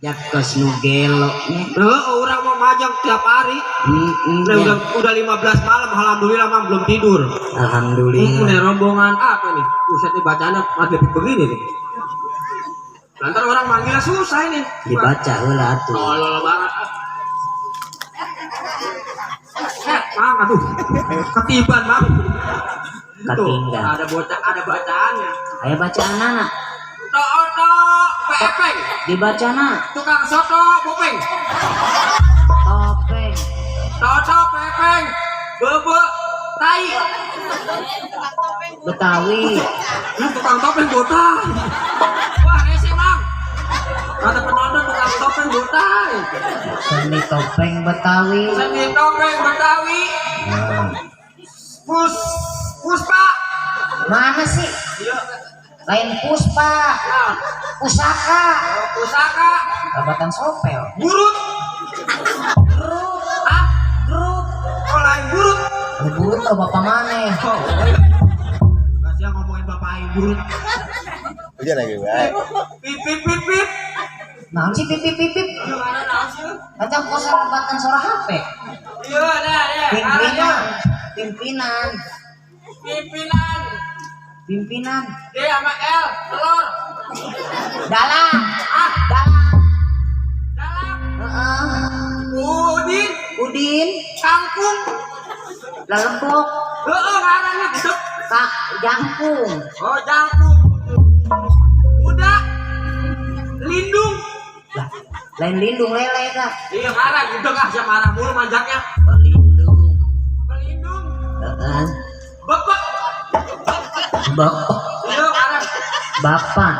Jakos nu gelo nih. Orang mau majang tiap hari. Udah 15 malam, alhamdulillah mang belum tidur. Alhamdulillah. Ini rombongan apa nih? Buset nih bacanya maghrib begini nih. Lantar orang manggilnya susah ini. Dibaca heula atuh. Tolol banget. Mang aduh. Ketiban mang. Ketinggal. Ada bocah, ada bacaannya. Ayo bacaan anak. Oto pepeng. Dibacana. Tukang soto bopeng. Topeng. Toto pepeng. Bebe tai. Betawi. Tukang topeng botai. Wah rese mang. Kata penonton tukang topeng botai. Seni topeng Betawi. Seni topeng Betawi. Puspa. Mana sih? Iya. Lain puspa. Pusaka. Pusaka. Jabatan sopel. Burut. Grup. Ah, Grup. oh lain burut. Burut tuh bapak maneh. Oh. Kasih ngomongin bapak aing burut. Hujan lagi, baik. Pip pip pip pip. Naon sih pipip pipip? Gimana naon sih? Kacang kosa lebatan suara HP. Iya, dah. Pimpinan. Pimpinan. Pimpinan. Pimpinan. D sama L, telur. Dalang. Ah, Dalang. dalam. Heeh. Udin. Kangkung. Lalebok. Ngarangnya gitu. Kak jangkung. Oh, jangkung. Kuda. Lindung. Lah, lain lindung lele kak. Iya, marah gitu kah? Siapa marah mulu manjaknya? Pelindung. Pelindung. Heeh. Bepek. Bapak. Iya, marah. Bapak.